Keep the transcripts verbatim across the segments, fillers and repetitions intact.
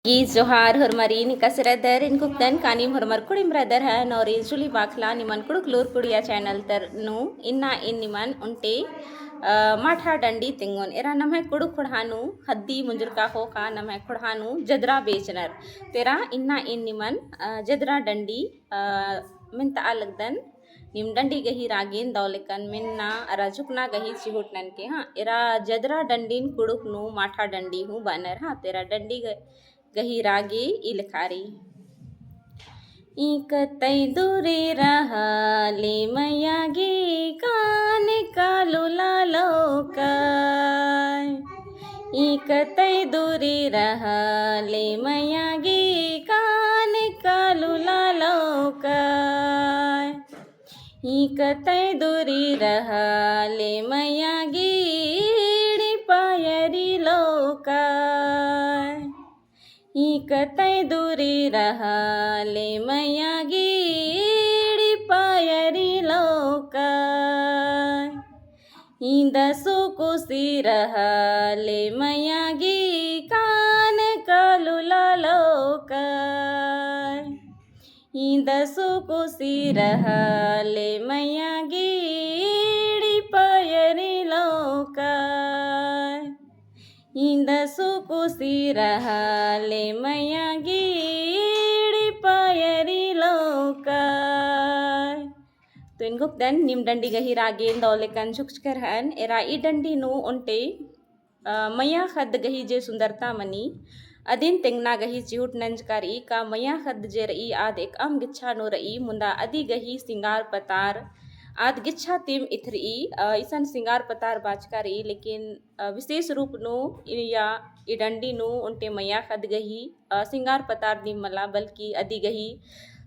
ई जोहार होरमारिन, एकासे रअदर? एन कुक्तन का नीम होरमर कुड़िम रअदर हन और एन जुली बाखला निमन कुँड़ुख़ लूर कुड़िया channel तर नू। इन्ना एन निमन ओन्टे, अ, माठा डंडी तेंगोन। एरा नम्है कुँड़ुख़ ख़ोंड़हा नू ख़द्दी मुंजुरका ख़ोख़ा नम्है ख़ोंड़हा नू जदरा बेचनर। तेरा इन्ना एन निमन, अ, जदरा डंडी, अ, मेनतआ लगदन। नीम डंडी गही रागेन दव लेकन मेन्ना अरा झुकना गही चिहुट ननके। हाँ, एरा जदरा डंडीन कुँड़ुख़ नू माठा डंडी हूँ बअनर। हाँ, तेरा डंडी ग-, गही रागे ई लेखा रई। ई कतई दूरी रहा ले मया गे कान कालू लालो काय। ई कतई दूरी रहा ले मया गे कान कालू लालो काय। ई कतई दूरी रहा ले मया गे एड़ी पायरी लो काय। ई कतई दूरी रहा ले मया गे एड़ी पायरी लो काय। ई दसो कुसी रहा ले मया गे कान कालू लालो काय। ई दसो कुसी रहा ले मया गे एड़ी पायरी लो काय। ई दसो कुसी रहा ले मया गे एड़ी पायरी लो काय। तो एन कुक्तन नीम डंडी गही रागेन दव लेकन झुकचकर हन। एरा ई डंडी नू ओन्टे, अ, मया ख़द्द गही जे सुंदरता मनी, अदिन तेंगना गही चिहुट नंजका रई। का मया ख़द्द जे रई, आद एकअम गिच्छा नू रई, मुन्दा अदी गही सिंगार पतार आद गिच्छा तिम इथरई, अ, इसन सिंगार पतार बाचका रई, लेकिन, अ, विशेष रूप नू इया ई डंडी नू ओन्टे मया ख़द्द गही, अ, सिंगार पतार दिम मला, बल्कि अदी गही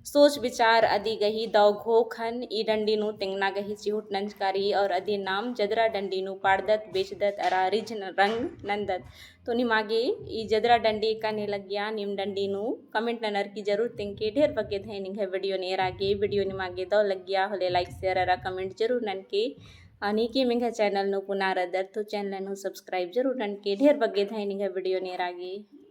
सोच विचार, अदी गही दव घोखन ई डंडी नू तेंगना गही चिहुट नंजका रई और अदी नाम जदरा डंडी नू पाड़दत, बेचदत अरा रिझ न-, रंग नन्दत। तो निमागे ई जदरा डंडी एकाने लग्गिया, नीम डंडी नू comment ननर की जरूर तेंगके। ढेर बग्गे धैन निंग्है video नू एरागे। Video निमागे दव लग्गिया होले like, share अरा comment जरूर ननके। अरा नीम एंग्है channel नू पुना रअदर तो channel नू subscribe जरूर ननके। ढेर बग्गे धैन निंग्है video नू एरागे।